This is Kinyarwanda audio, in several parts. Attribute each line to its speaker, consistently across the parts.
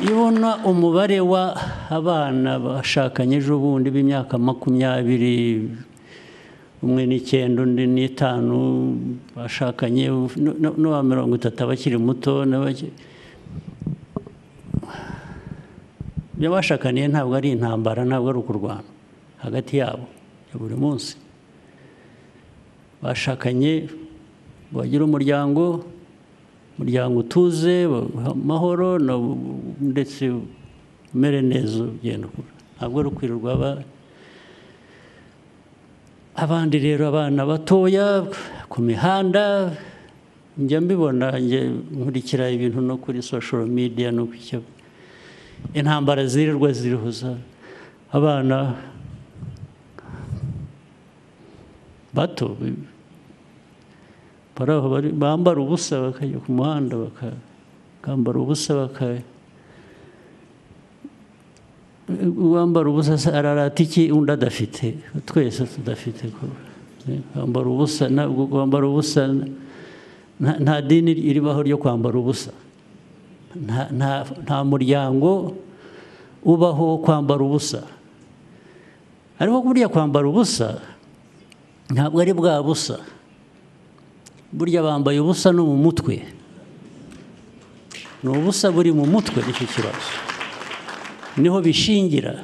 Speaker 1: Iyo ubona umubare w'abana bashakanye ejo bundi b'imyaka 21, 9 undi 5 bashakanye, n'uwa 30 abakiri muto, ibyo bashakaniye ntabwo ari intambara, ntabwo ari ukurwana hagati yabo ya buri munsi. Bashakanye bagira umuryango, umuryango utuze amahoro ndetse umere neza ugenda ukura, ntabwo ari ukwirirwa abandi. Rero abana batoya ku mihanda, njya mbibona, nkurikira ibintu no kuri social media no ku intambara zirirwa zirihuza abana bato bambara ubusa bakajya ku muhanda, bakambara ubusa, wambara ubusa ararata iki undi adafite? Twese tudafite. Kwambara ubusa, kwambara ubusa, nta dini iribaho ryo kwambara ubusa, nta muryango ubaho kwambara ubusa. Ariko burya kwambara ubusa ntabwo ari bwa busa, burya bambaye ubusa no mu mutwe, ni ubusa buri mu mutwe. Nicyo kibazo, niho bishingira.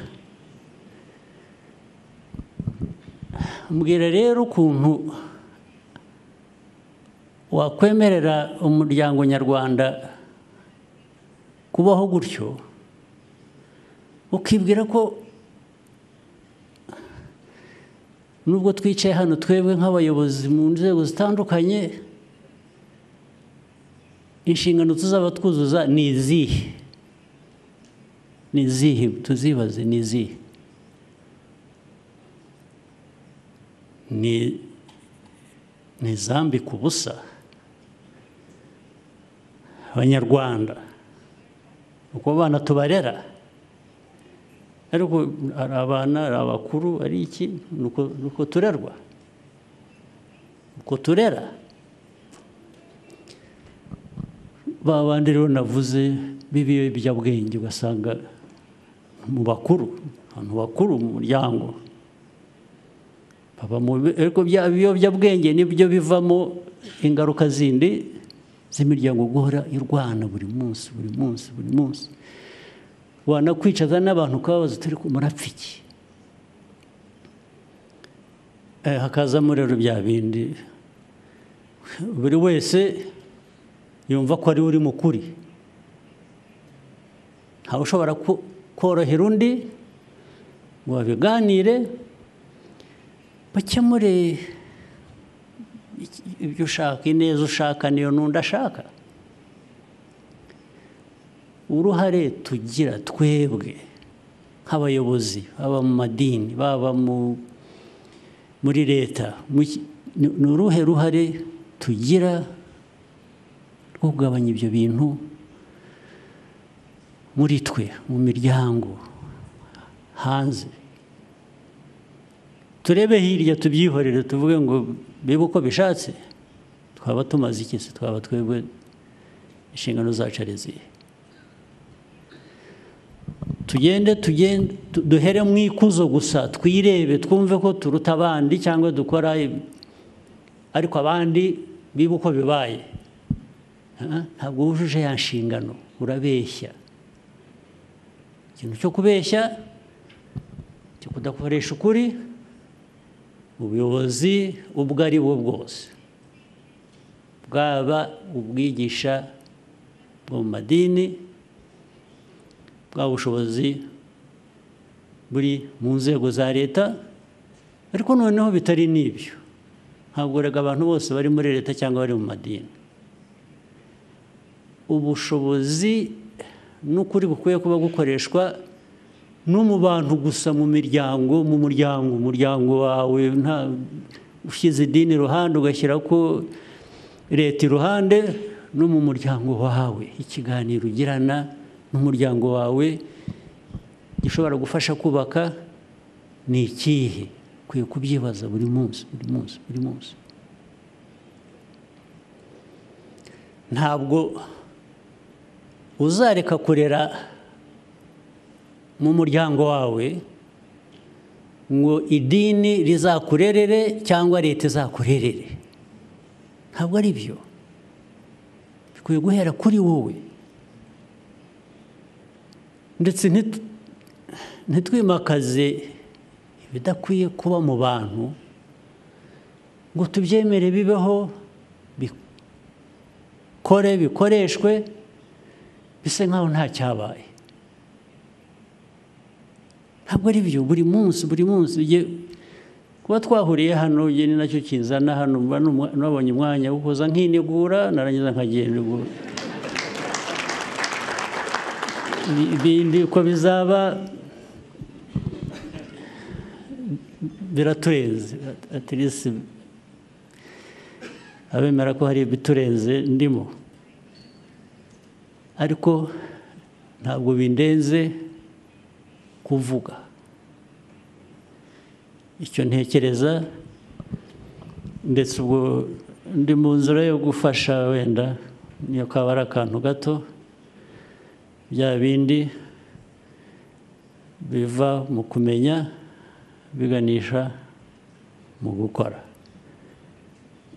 Speaker 1: Mbwira rero ukuntu wakwemerera umuryango nyarwanda kubaho gutyo, ukibwira ko nubwo twicaye hano twebwe nk'abayobozi mu nzego zitandukanye, inshingano tuzaba twuzuza ni izihe? Ni izihe? Tuzibaze, ni izihe? Ni izambika ubusa Abanyarwanda, uko abana tubarera, ariko ari abana, ari abakuru, ari iki, nuko turerwa, uko turera. Ba bandi rero navuze b'ibiyobyabwenge, ugasanga mu bakuru, abantu bakuru mu muryango baba mu, ariko bya biyobyabwenge nibyo bivamo ingaruka zindi z'imiryango guhora irwana buri munsi, buri munsi, buri munsi. Wanakwicaza n'abantu ukababaza turi murapfa iki? Hakazamo rero bya bindi buri wese yumva ko ari uri mukuri, ntawe ushobora korohera undi ngo babiganire bakemure ibyo ushaka, ineza ushaka niyo n'undi ashaka. Uruhare tugira twebwe nk'abayobozi, baba mu madini, baba muri leta, ni uruhe ruhare tugira rwo kugabanya ibyo bintu muri twe, mu miryango, hanze? Turebe hirya, tubyihorere, tuvuge ngo bibe uko bishatse, twaba tumaze iki se? Twaba twebwe inshingano zacu ari izihe? Tugende duhere mu ikuzo gusa, twirebe, twumve ko turuta abandi cyangwa dukora, ariko abandi bibe uko bibaye. Ntabwo wujuje ya nshingano, urabeshya. Ikintu cyo kubeshya, cyo kudakoresha ukuri, ubuyobozi ubwo ari bwo bwose, bwaba ubwigisha bwo mu madini, bwa bushobozi buri mu nzego za leta, ariko noneho bitari n'ibyo. Ntabwo rega abantu bose bari muri leta cyangwa bari mu madini. Ubushobozi n'ukuri bukwiye kuba gukoreshwa no mu bantu gusa, mu miryango, mu muryango, umuryango wawe, nta ushyize idini iruhande ugashyira ko leta iruhande, no mu muryango wawe, ikiganiro ugirana n'umuryango wawe gishobora gufasha kubaka ni ikihe? Ukwiye kubyibaza buri munsi, buri munsi, buri munsi. Ntabwo uzareka kurera mu muryango wawe ngo idini rizakurerere cyangwa leta izakurerere. Ntabwo ari byo. Bikwiye guhera kuri wowe. Ndetse ntitwimakaze ibidakwiye kuba mu bantu ngo tubyemere bibeho, bikore, bikoreshwe bise nkaho nta cyabaye. Ntabwo ari byo. Buri munsi, buri munsi kuba twahuriye hano, ni nacyo kinzana hano, mba nabonye umwanya wo kuza nkinegura, narangiza nkagenda. Ibindi uko bizaba biraturenze, at least abemera ko hari ibiturenze ndimo, ariko ntabwo bindenze kuvuga icyo ntekereza. Ndetse ubwo ndi mu nzira yo gufasha, wenda niyo kaba ari akantu gato, bya bindi biva mu kumenya biganisha mu gukora.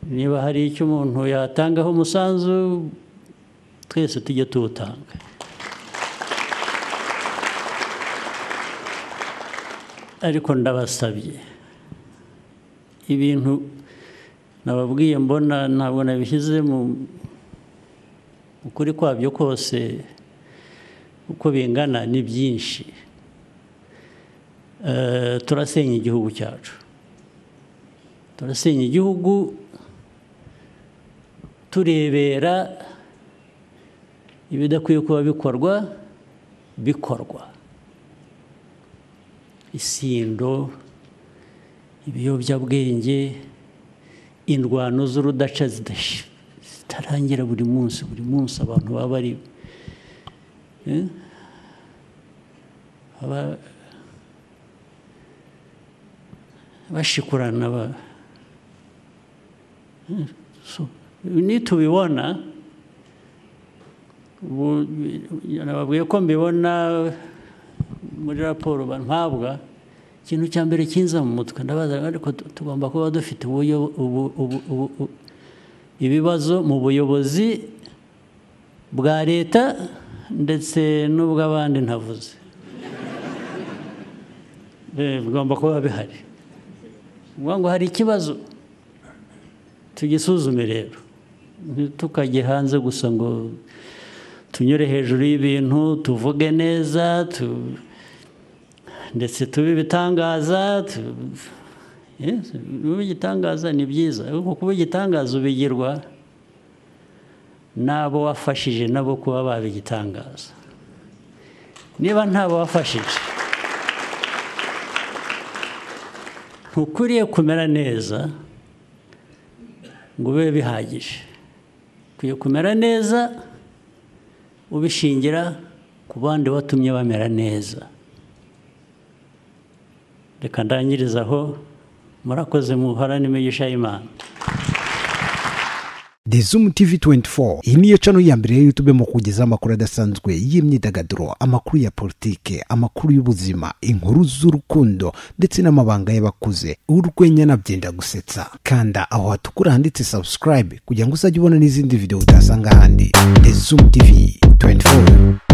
Speaker 1: Niba hari icyo umuntu yatangaho umusanzu, twese tujye tuwutanga. Ariko ndabasabye, ibintu nababwiye mbona ntabwo nabishyize mu ukuri kwabyo kose uko bingana, ni byinshi. Turasenya igihugu cyacu, turasenya igihugu turebera ibidakwiye kuba bikorwa. Isindo, ibiyobyabwenge, indwano z'urudaca zitarangira buri munsi, buri munsi abantu baba bari bashikurana. Nitubibona, nababwiye ko mbibona muri raporo mpabwa, ikintu cya mbere kinza mu mutwe ndabaza, ariko tugomba kuba dufite ibibazo mu buyobozi bwa leta ndetse n'ubw'abandi ntavuze. Bigomba kuba bihari. Ngo hari ikibazo tugisuzume rero, ntitukajye hanze gusa ngo tunyure hejuru y'ibintu, tuvuge neza, ndetse tube ibitangaza. Kuba igitangaza ni byiza, ariko kuba igitangaza ubigirwa n'abo wafashije nabo kuba babigitangaza. Niba ntabo wafashije, ntukwiriye kumera neza ngo ube bihagije. Ukwiye kumera neza ubishingira ku bandi watumye bamera neza. Reka ndangirize aho. Murakoze, muhorane imigisha y'Imana.
Speaker 2: The Zoom TV 24 iyi niyo channel ya mbere ya YouTube mu kugeza amakuru adasanzwe y'imyidagaduro, amakuru ya politike, amakuru y'ubuzima, inkuru z'urukundo ndetse n'amabanga y'abakuze, urwenya nabyenda gusetsa. Kanda aho hatukura handitse subscribe kugira ngo uzajye ubona n'izindi video utasanga ahandi. The Zoom TV 24.